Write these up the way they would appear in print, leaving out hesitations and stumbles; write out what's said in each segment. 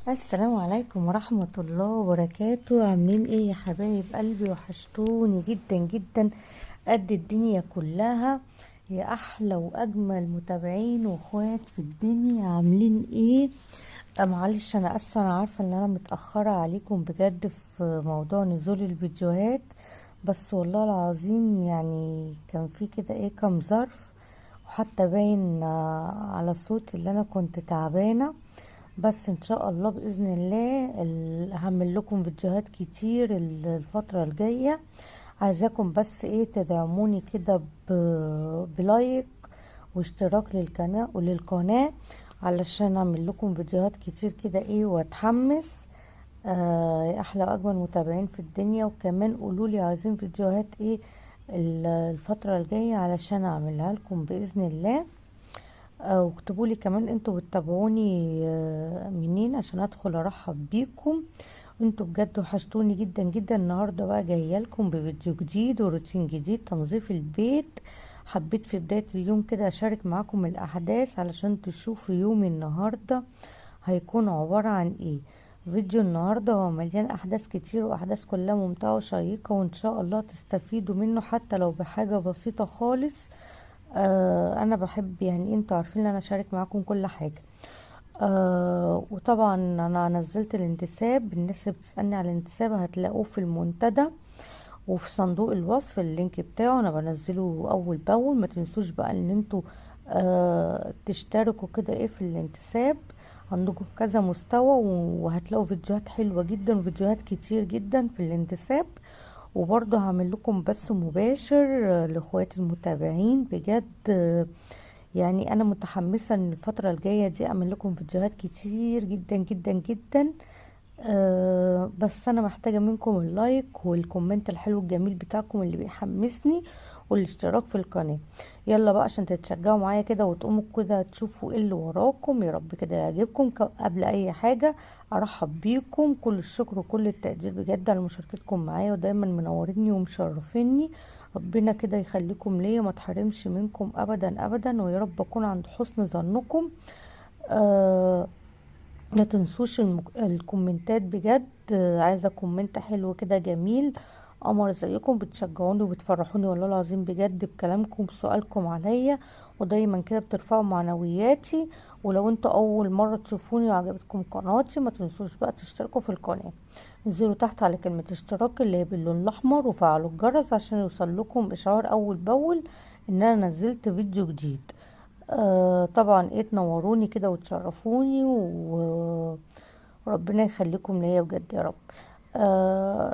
السلام عليكم ورحمة الله وبركاته. عاملين ايه يا حبايب قلبي؟ وحشتوني جدا جدا قد الدنيا كلها، يا احلى واجمل متابعين واخوات في الدنيا. عاملين ايه؟ معلش انا اسفه، انا عارفه ان انا متاخرة عليكم بجد في موضوع نزول الفيديوهات، بس والله العظيم كان في كده ايه كام ظرف، وحتى باين على صوتي اللي انا كنت تعبانة. بس ان شاء الله باذن الله هعمل لكم فيديوهات كتير الفترة الجاية. عايزاكم بس ايه تدعموني كده ب like واشتراك للقناة علشان اعمل لكم فيديوهات كتير كده ايه واتحمس. يا احلى واجمل متابعين في الدنيا. وكمان قولوا لي عايزين فيديوهات ايه الفترة الجاية علشان اعملها لكم باذن الله. واكتبوا لي كمان انتوا بتتابعوني منين عشان ادخل ارحب بيكم. انتوا بجد وحشتوني جدا جدا. النهارده بقى جاية لكم بفيديو جديد وروتين جديد، تنظيف البيت. حبيت في بداية اليوم كده اشارك معاكم الاحداث علشان تشوفوا يومي النهارده هيكون عبارة عن ايه. فيديو النهارده هو مليان احداث كتير، واحداث كلها ممتعة وشيقه، وان شاء الله تستفيدوا منه حتى لو بحاجة بسيطة خالص. انا بحب انتوا عارفين ان انا اشارك معاكم كل حاجة. وطبعا انا نزلت الانتساب، الناس اللي بتسالني على الانتساب هتلاقوه في المنتدى وفي صندوق الوصف ال link بتاعه، انا بنزله اول باول. ما تنسوش بقى ان انتوا تشتركوا كده ايه في الانتساب، عندكم كذا مستوى وهتلاقوا فيديوهات حلوة جدا وفيديوهات كتير جدا في الانتساب. وبرضه هعمل لكم بث مباشر لاخواتي المتابعين. بجد انا متحمسة ان الفترة الجاية دي اعمل لكم فيديوهات كتير جدا جدا جدا. بس انا محتاجه منكم ال like وال comment الحلو الجميل بتاعكم اللي بيحمسني، والاشتراك في القناة. يلا بقى عشان تتشجعوا معايا كده وتقوموا كده تشوفوا ايه اللي وراكم، يا رب كده يعجبكم. قبل اي حاجة ارحب بيكم، كل الشكر وكل التقدير بجد على مشاركتكم معايا، ودايما منوريني ومشرفيني. ربنا كده يخليكم ليا وما تحرمش منكم ابدا ابدا، ويا رب اكون عند حسن ظنكم. ما تنسوش الكومنتات بجد، عايزه comment حلو كده جميل قمر زيكم، بتشجعوني وبتفرحوني والله العظيم بجد بكلامكم وسؤالكم عليا، ودايما كده بترفعوا معنوياتي. ولو انتوا اول مرة تشوفوني وعجبتكم قناتي ما تنسوش بقى تشتركوا في القناة، انزلوا تحت على كلمة اشتراك اللي هي باللون الاحمر وفعلوا الجرس عشان يوصل لكم اشعار اول باول ان انا نزلت فيديو جديد. طبعا ايه تنوروني كده وتشرفوني، وربنا يخليكم ليا بجد يا رب.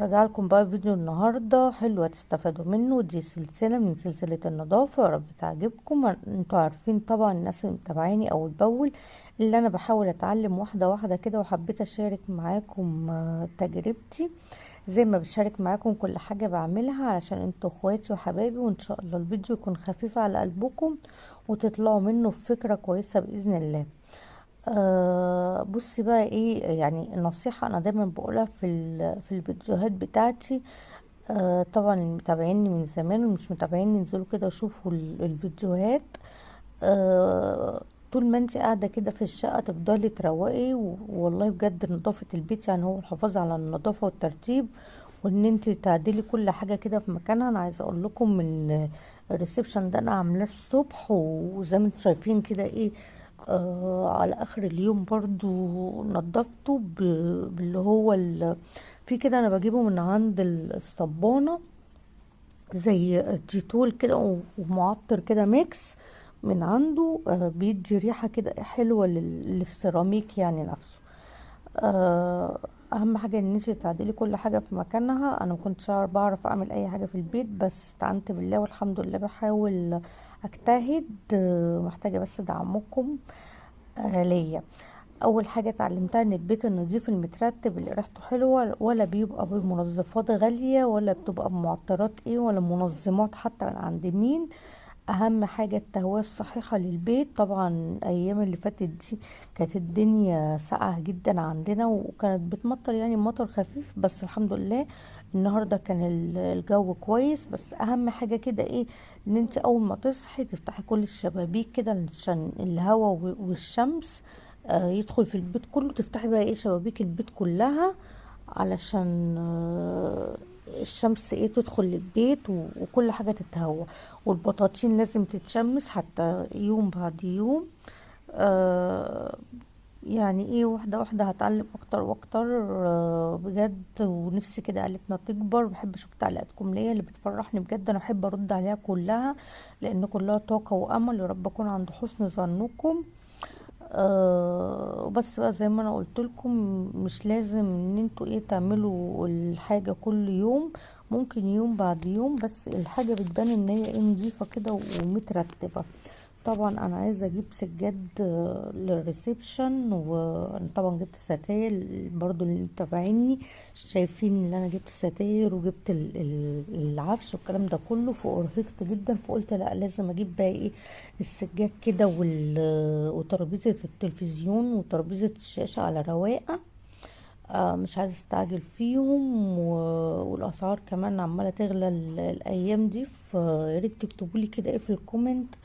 رجع لكم بقى فيديو النهارده حلو هتستفادوا منه، دي سلسلة من سلسلة النظافة، يا رب تعجبكم. انتوا عارفين طبعا الناس اللي متابعاني اول باول اللي انا بحاول اتعلم واحدة واحدة كده، وحبيت اشارك معاكم تجربتي زي ما بشارك معاكم كل حاجة بعملها علشان انتوا اخواتي وحبايبي، وان شاء الله الفيديو يكون خفيف على قلبكم وتطلعوا منه بفكره كويسة باذن الله. بصي بقى ايه النصيحة انا دايما بقولها في الفيديوهات بتاعتي. طبعا متابعيني من زمان ومش متابعيني انزلوا كده شوفوا الفيديوهات. طول ما انت قاعدة كده في الشقة تفضلي تروقي، والله بجد نظافة البيت هو الحفاظ على النظافة والترتيب، وان انت تعدلي كل حاجة كده في مكانها. انا عايزه اقول لكم ان الريسبشن ده انا عاملاه الصبح، وزي ما انتم شايفين كده ايه على اخر اليوم برضو نظفته باللي هو في كده انا بجيبه من عند الصبانه زي ديتول كده ومعطر كده mix من عنده، بيدي ريحه كده حلوة للسيراميك نفسه. اهم حاجة ان انت تعدلي كل حاجة في مكانها. انا ما كنتش بعرف اعمل اي حاجة في البيت، بس استعنت بالله والحمد لله بحاول اجتهد. محتاجه بس دعمكم ليا. اول حاجة اتعلمتها ان البيت النظيف المترتب اللي ريحته حلوة ولا بيبقى بمنظفات غالية ولا بتبقى بمعطرات ايه ولا منظمات حتى من عند مين. اهم حاجة التهويه الصحيحة للبيت. طبعا ايام اللي فاتت دي كانت الدنيا ساقعه جدا عندنا، وكانت بتمطر مطر خفيف، بس الحمد لله النهارده كان الجو كويس. بس اهم حاجة كده ايه ان انت اول ما تصحي تفتحي كل الشبابيك كده عشان الهواء والشمس يدخل في البيت كله. تفتحي بقى ايه شبابيك البيت كلها علشان الشمس ايه تدخل للبيت وكل حاجة تتهوى. والبطاطين لازم تتشمس حتى يوم بعد يوم. يعني ايه واحدة واحدة هتعلم اكتر واكتر بجد. ونفسي كده عيلتنا تكبر. بحب اشوف تعليقاتكم ليا اللي بتفرحني بجد، انا بحب ارد عليها كلها لان كلها طاقة وامل. يا رب اكون عند حسن ظنكم. وبس بقى زي ما انا قلت لكم، مش لازم ان انتوا ايه تعملوا الحاجة كل يوم، ممكن يوم بعد يوم، بس الحاجة بتبان ان هي ايه نظيفة كده ومترتبة. طبعا انا عايزة اجيب سجاد لل reception، وانا طبعا جبت ستاير برضو اللي متابعيني شايفين ان انا جبت ستاير وجبت العفش والكلام ده كله، فارهقت جدا، فقلت لا لازم اجيب بقى ايه السجاد كده وترابيزة التلفزيون وترابيزة الشاشة على رواقة. مش عايزة استعجل فيهم، والاسعار كمان عمالة تغلى الايام دي. فياريت تكتبوا لي كده ايه في ال comment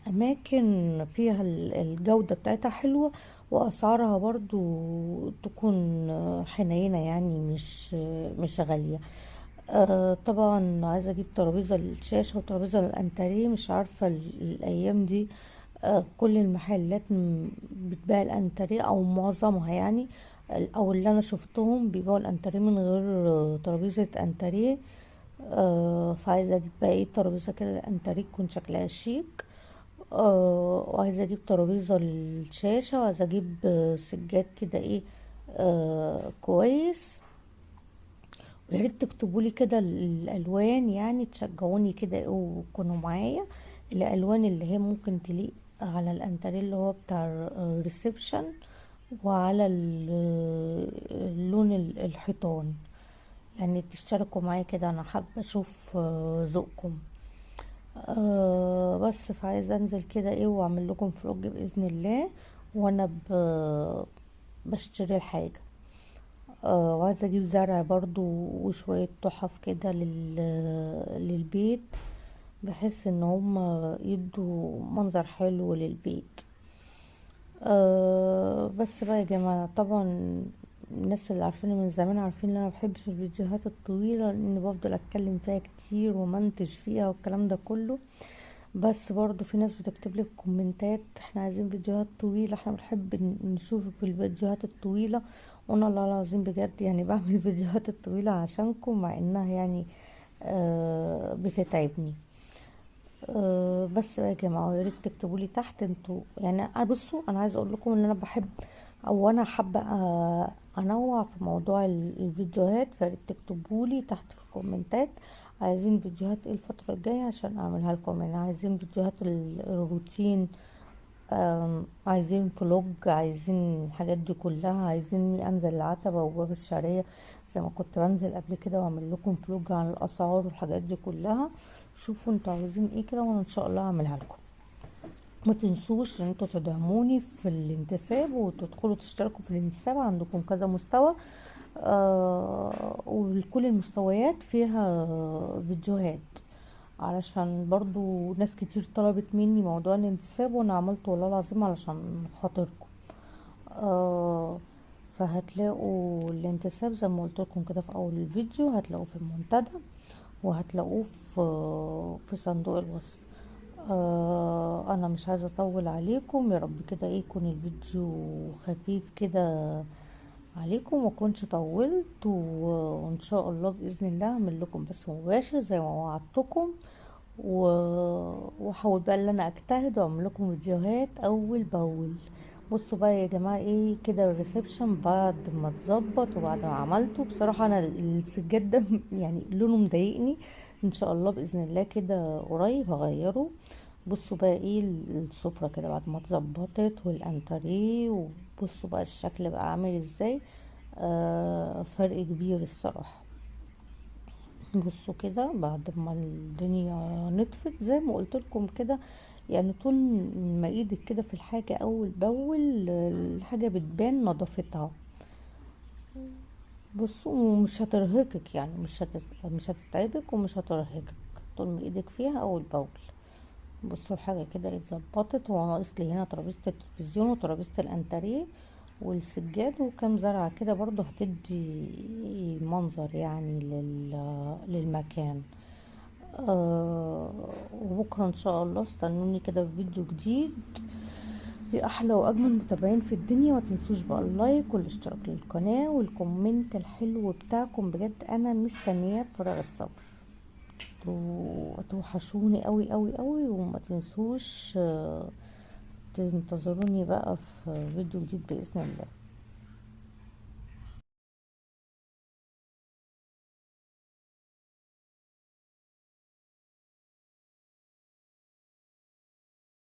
اماكن فيها الجودة بتاعتها حلوة واسعارها برضو تكون حنينة، يعني مش غالية. طبعا عايزة اجيب ترابيزة للشاشة وترابيزة للانتريه. مش عارفة الايام دي كل المحلات بتبيع الانتريه او معظمها، او اللي انا شفتهم بيبيعوا الانتريه من غير ترابيزة انتريه. فعايزة اجيب بقى ايه ترابيزة كده الانتريه تكون شكلها شيك. وعايزة اجيب ترابيزة للشاشة، وعايزة اجيب سجاد كده ايه كويس. ويا ريت تكتبوا لي كده الالوان، تشجعوني كده ايه وتكونوا معايا الالوان اللي هي ممكن تليق على الانتريه اللي هو بتاع الريسبشن، وعلى اللون الحيطان. تشتركوا معايا كده، انا حابه اشوف ذوقكم. بس فعايزه انزل كده ايه واعمل لكم فلوج باذن الله وانا بشتري الحاجه. وعايزه اجيب زرع برضو وشويه تحف كده للبيت، بحيث ان هم يدوا منظر حلو للبيت. بس بقى يا جماعه، طبعا الناس اللي عارفيني من زمان عارفين ان انا ما بحبش الفيديوهات الطويله، لان بفضل اتكلم فيها كتير ومنتج فيها والكلام ده كله. بس برضو في ناس بتكتب لي في الكومنتات احنا عايزين فيديوهات طويله، احنا بنحب نشوف في الفيديوهات الطويله. وانا والله العظيم بجد بعمل الفيديوهات الطويله عشانكم، مع انها بتتعبني. بس يا جماعه يا ريت تكتبوا لي تحت انتوا، بصوا انا عايزه اقول لكم ان انا بحب او انا حابه انوع في موضوع الفيديوهات، فياريت تكتبوا لي تحت في الكومنتات عايزين فيديوهات ايه الفتره الجايه عشان اعملها لكم. عايزين فيديوهات الروتين، عايزين فلوج، عايزين الحاجات دي كلها، عايزيني انزل العتبه وباب الشعريه زي ما كنت بنزل قبل كده واعمل لكم فلوج عن الاسعار والحاجات دي كلها. شوفوا انتوا عاوزين ايه كده وانا ان شاء الله هعملها لكم. ما تنسوش ان انتوا تدعموني في الانتساب وتدخلوا تشتركوا في الانتساب، عندكم كذا مستوى، وكل المستويات فيها فيديوهات، علشان برضو ناس كتير طلبت مني موضوع الانتساب وانا عملته والله العظيم علشان خاطركم. فهتلاقوا الانتساب زي ما قلت لكم كده في اول الفيديو، هتلاقوه في المنتدى وهتلاقوه في صندوق الوصف. انا مش عايزه اطول عليكم، يا رب كده ايه يكون الفيديو خفيف كده عليكم وما اكونش طولت، وان شاء الله باذن الله اعمل لكم بس مباشر زي ما وعدتكم، واحاول بقى ان انا اجتهد واعمل لكم فيديوهات اول باول. بصوا بقى يا جماعه ايه كده الريسبشن بعد ما اتظبط وبعد ما عملته، بصراحه انا السجاد ده لونه مضايقني، ان شاء الله باذن الله كده قريب هغيره. بصوا بقى ايه السفره كده بعد ما اتظبطت والانتريه، وبصوا بقى الشكل بقى عامل ازاي، فرق كبير الصراحه. بصوا كده بعد ما الدنيا نطفت زي ما قلت لكم كده، طول ما ايدك كده في الحاجه اول باول الحاجه بتبان نظافتها. بصوا ومش هترهقك، مش هتتعبك ومش هترهقك طول ما ايدك فيها اول باول. بصوا الحاجة كده اتظبطت. هو ناقص لي هنا ترابيزة التلفزيون وترابيزة الانتريه والسجاد وكام زرعة كده، برضو هتدي منظر يعني للمكان. وبكرة ان شاء الله استنوني كده في فيديو جديد يا احلى واجمل متابعين في الدنيا. ما تنسوش بقى ال like والاشتراك للقناة وال comment الحلو بتاعكم، بجد انا مستنياه بفارغ الصبر. توحشوني قوي قوي قوي، وما تنسوش تنتظروني بقى في فيديو جديد بإذن الله.